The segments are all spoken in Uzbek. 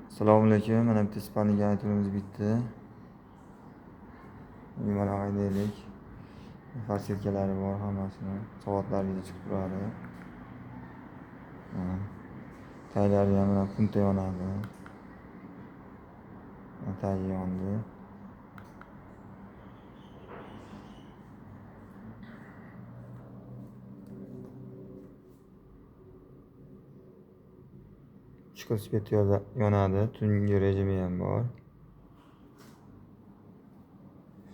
Assalomu alaykum. Mana bitta спальный garniturimiz bitdi. Bemalol haydaylik. Форсунка lari bor hammasini. Soatlari chiqib turadi. Taglari ham mana punta yonadi. Tagi yondi. Chiqib свет yonadi. Tungi rejimi ham bor.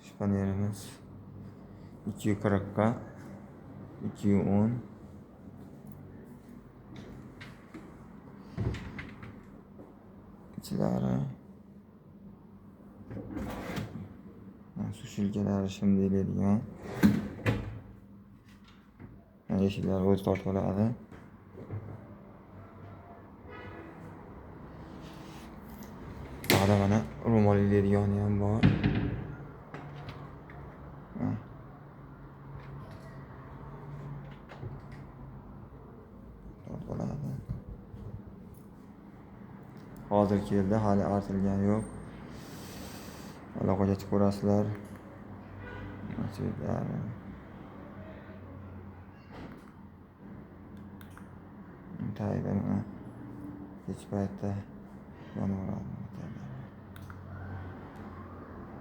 Шифоньер imiz 240 ga 210. Ichlari сушилка lari shim deyiladigan. Eshiklari o'zi tortib oladi. Bog'da mana ro'mol iladigan ham bor. Tortib oladi. Hozir keldi, hali artilgani yo'q. Aloqaga chiqib ko'rasizlar. Tagida mana kech paytda yonaveradi.